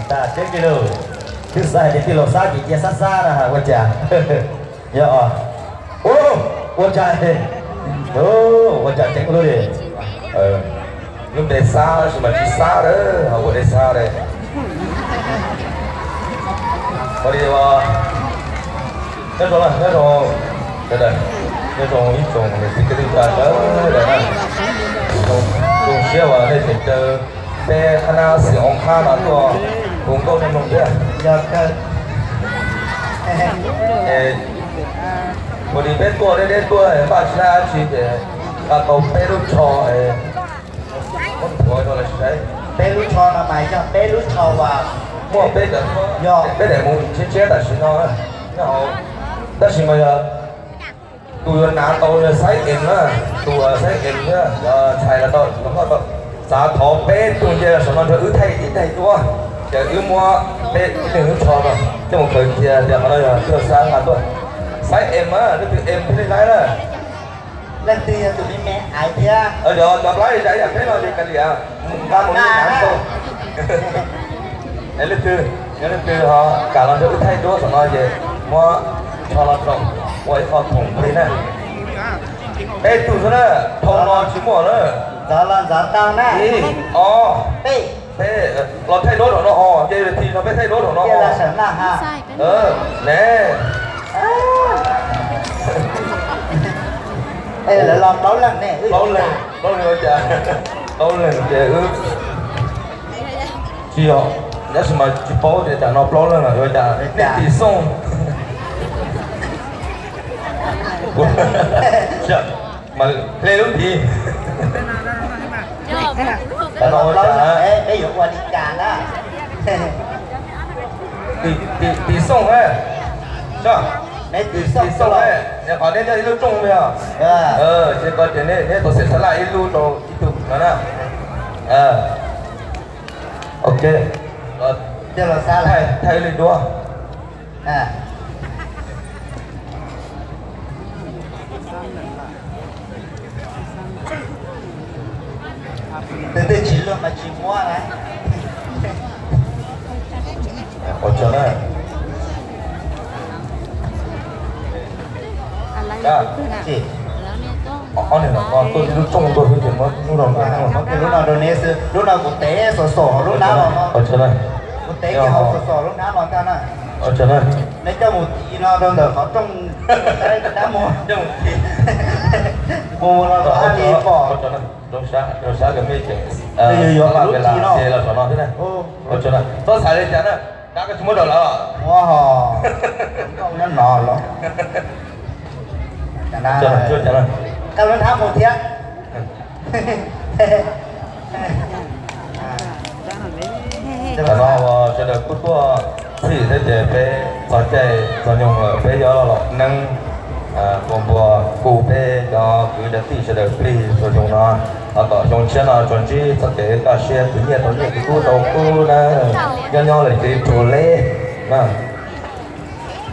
Tas tseeb tiag lauj. Twb xav hais tias tij laug Xab ces cia Xab Xab na ua cas. Yog, ua cas, ua cas tseeb ua luaj li. Lub npe Xab tab sis mas tsis Xab lawm, ho ua npe Xab lawm. Ua li, nyob zoo, nyob zoo, nyob zoo ib tsoom niam txiv kwv tij sawv daws na. Zoo siab uas nej tseem caw peb qhab nab xim oo qhab no tuaj hu nkauj mloog thiab. Ua li peb tuaj deb deb tuaj npaj tsis tau dab tsi ces nqa tau peb lub tsho, muab nthuav rau lawv saib. Peb lub tsho no mas yog peb lub tsho uas muaj peb cov, yog peb daim mus tshiab tshiab tam sim no. Tab sis mas yog tus yuav hnav tau yog Xaib Em na, tus Xaib Em thiab ntxhais los tau, txav thov peb tug nce los saum no nrog wb thaij ib daim duab, ces wb muab peb ib leeg lub tsho no coj mus khaws cia tias qhov no yog tij laug Xab nqa tuaj. Xaib Em na, leej twg Em thiaj li laib na. Leej twg yog tus me me aiv thiab? Cov nplab zais yam peb no ces kav liam, mus nqa mus li nab tau. Es leej twg, yog leej twg ho kam los nrog wb thaij duab saum no ces muab tsho los rau ua ib qho khoom plig na. Peb tug xwb na, dhau no tsis muaj na. Ntxov los ntxov tau na. Ib, ob, peb, peb los thaij duab saum no os, nce ves thi no peb thaij duab saum no os. Ne, lawv los plaub leeg ne. Plaub leeg, plaub leeg ua cas? Plaub leeg ces wb tsis yog, tab sis mas tsis paub tias cas no plaub leeg los ua cas nej tim xooj. Mas hle lub tiv. Peb yuav ua li cas na? Tim xooj, tim xooj, qhov neb nyob ib lub rooj yog, ces ko ces neb tau xiam sab laj ib lub rau ib tug no na. Ok, thaij ib li duab. Tus twg tsis luag mas tsis muab na. Ua tsaug na. Ob niag no tuaj ib lub rooj tuaj xwb ces muab lub no rau neb xwb. Lub no kuv tev xos xos hauv lub hnab los no. Kuv tev xos xos lub hnab los ntag na. Neb coj mus ci no rau ntawm qhov rooj, mus mus los rau Ab Li pom. Yuav yuav lub ci no. Txhob xav li cas na, dab koj tsis muab rau lawv. Nyob no los. Koj lub hnab mus thiab. Tam no uas sawv daws kuj tuaj txhij thiab ces peb txog caij txog nyoog lawm peb yuav los neeb npua npua kuv peb cov kwv cov tij sawv daws plig xyoo no, los kom xyoo tshiab no tsuas ntsib txoj kev kaj siab, khwv nyiaj tau nyiaj, khwv kub tau kub na, nyob nyob lawm ces rhuav leb na.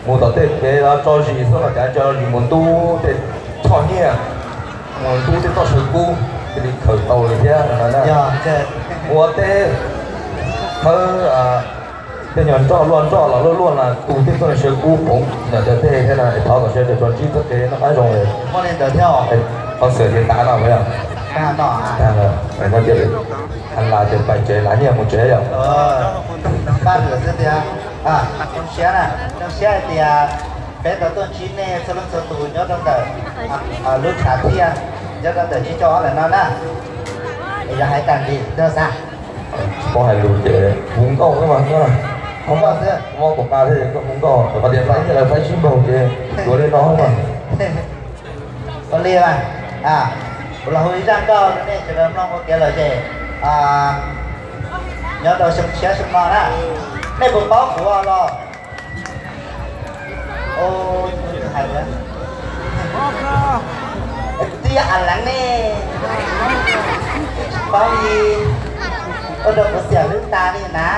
Mus tom tej kev los tso zis xwb los cas tso zis mus ntub tej txoj nyiaj, mus ntub tej txoj saw kub thiaj li khaws tau li thiab no na. Mus ua teb, thawb tej nyuag nroj luaj nroj los luaj luaj na, tu tej txoj saw kub poov ntawm cov dej thiab na, es thov kom sawv daws tsuas ntsib txoj kev noj qab zoo li. Qhov xwm ces tas no yog, tas no ces pais tsev lav nyiaj mus tsev yom. Zoo siab na, zoo siab hais tias peb tau tuaj ntsib nej txhua leej txhua tus nyob rau ntawm lub tshav thiaj, nyob rau ntawm tsib caug ob ntawm no na. Es yog hais tag nrho, Xab, tsis paub hais lus ces hu nkauj xwb mas, hu nkauj xwb, muab kuv nqa thiab ces hu nkauj, qhov tias faib thiab lawv faib sib npaug ces yuav li no xwb mas. Ua li mas, kuv los hu ib zaj nkauj rau nej sawv daws mloog ua kev lom zem nyob rau xyoo tshiab xyoo no na. Nej puas paub kuv los? Hais tias, kuv twb yog Alain ne, tsis paub li, ua rau kuv xiam hlwb tas li na.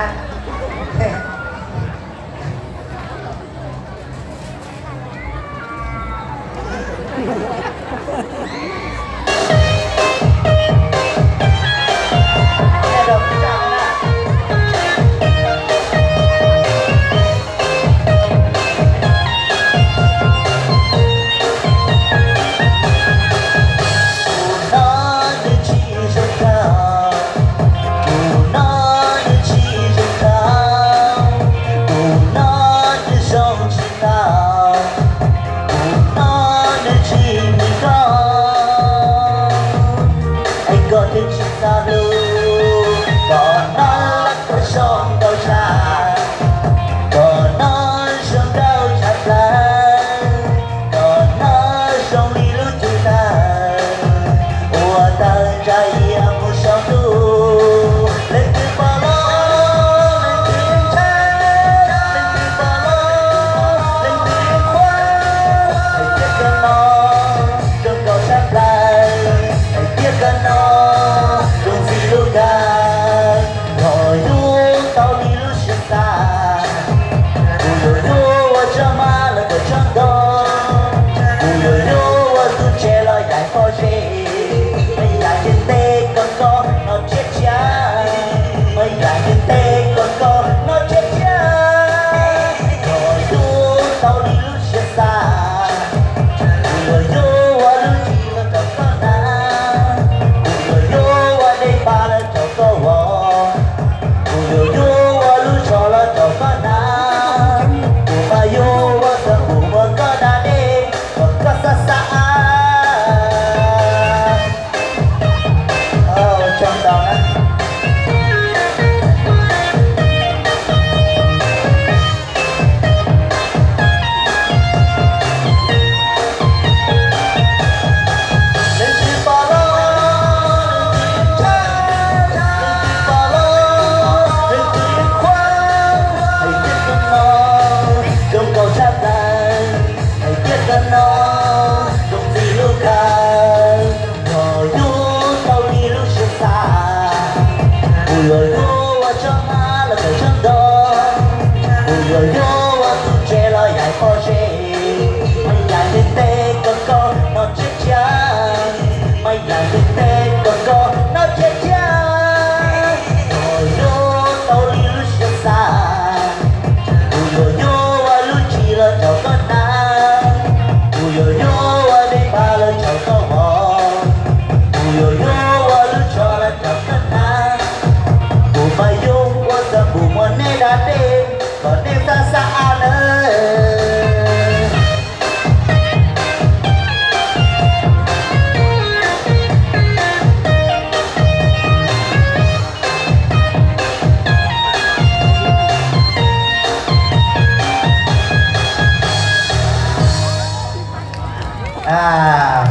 Tso hab los tawm tso nto, kuv yuav yuav ua tus tsev los yaim pob zeb, mas yaim ntev ntev kom koj noj tshiab tshiab, mas yaim ntev ntev kom koj noj tshiab tshiab, kom yuav tau li lub siab xav. Kuv yuav yuav ua lub tshis los rau koj hnav, kuv yuav yuav ua dej phav los rau koj vov, kuv yuav yuav ua lub tsho los rau koj hnav. Kuv mas yuav ua txog kuv muab nej da dej kom nej xab xab a nawb.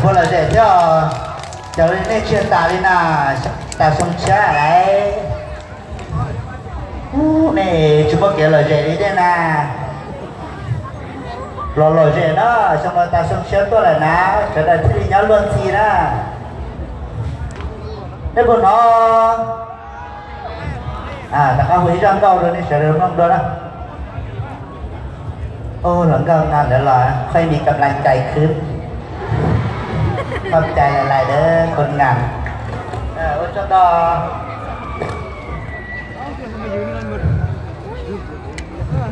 Puab lom zem thiab os. Cov nej tsiag tas li na, tas xyoo tshiab lawm. Ub, nej tsis muaj kev lom zem li thiab na. Los lom zem na, xyoo no tas xyoo tshiab tuaj lawm na, sawv daws thiaj li nyob luag ntxhi na. Nej puas hnov? Rov qab hu ib zaj nkauj rau nej sawv daws mloog dua na. Ub, los nkauj no ntawd los qhov me kam lais cai khwb, qhov cai lais lais dawb kod nas. Ua tsaug ntau.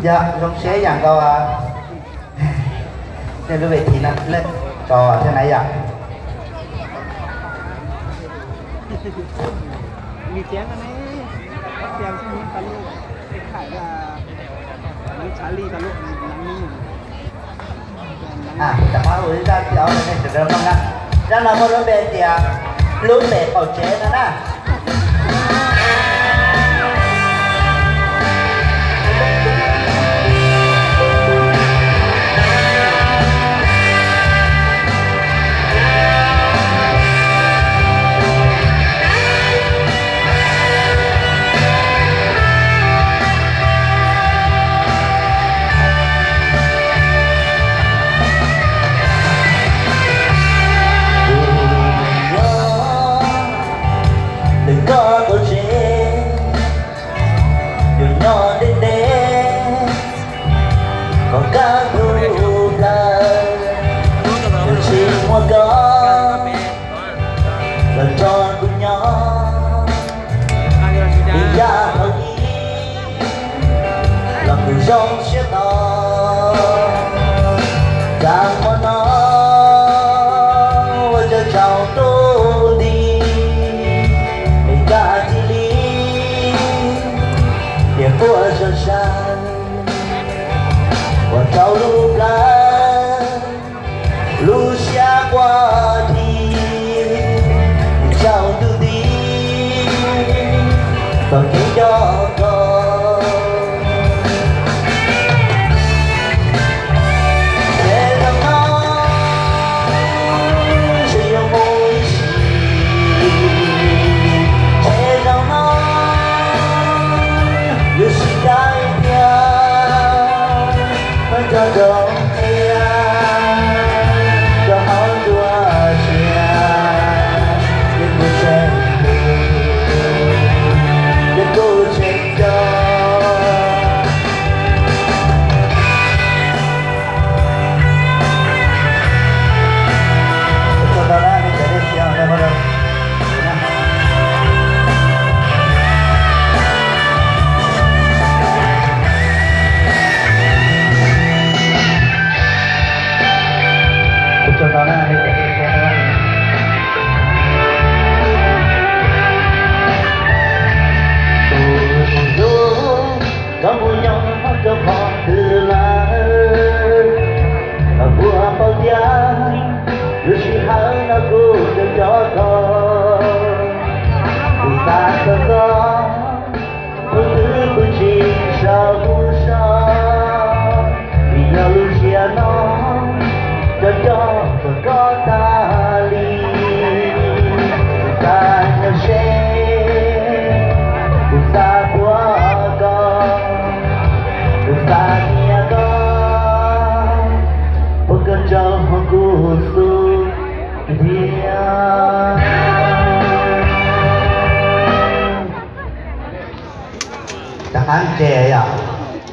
Yog zoo siab ib yam nkaus nej lub ve thim no, nej tso thiab na yom. Rov qab hu ib zaj thib ob rau nej sawv daws mloog na. Zaj no muaj lub npe tias lub pem qaum tsev no na. Tus nyob ntawm koj qaum tsev, yuav nyob ntev ntev kom kaj ntug plaws, yuav tsis muaj koj los nrog kuv nyob. Ib yam thaum ub los kuv zoo siab tau, cas hmo no ua cas tsaus ntuj nti, es koj cia li tias quaj sai sai, ua rau lub plawv lub siab quaj dhi, tsaus ntuj nti txoj kev nco koj. Ces zaum no ntshe yuav mus ib sim, ces zaum no yuav sib dai tiag, nrog nrog ntxiag rau hauv nruab siab, ces kuv tseem hlub, ces kuv tseem nco. Hav ntses yog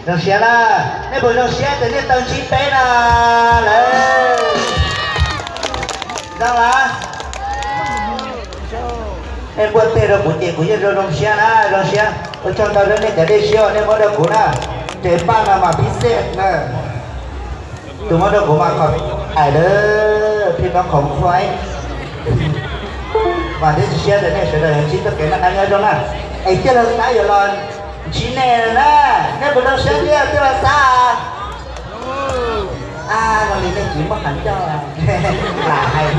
zoo siab na. Nej puas zoo siab tias nej tau ntsib peb na lawm? Zoo los? Nej npuaj teg rau kuv ces kuv yeej zoo zoo siab na, zoo siab. Ua tsaug ntau rau nej cov dej siab uas nej muab rau kuv na. Tes paj no mas phib xej na. Tus muab rau kuv mas qhov hais lawm phij no qhov khuaib. Mas thiab tsis siab tias nej sawv daws yuav ntsib txoj kev noj qab nyob zoo na. Es coj los xav yuav los ntsib nej na. Nej puas zoo siab thiab coj los xav? A, no li nej tsis muaj qhov ncauj lam hais.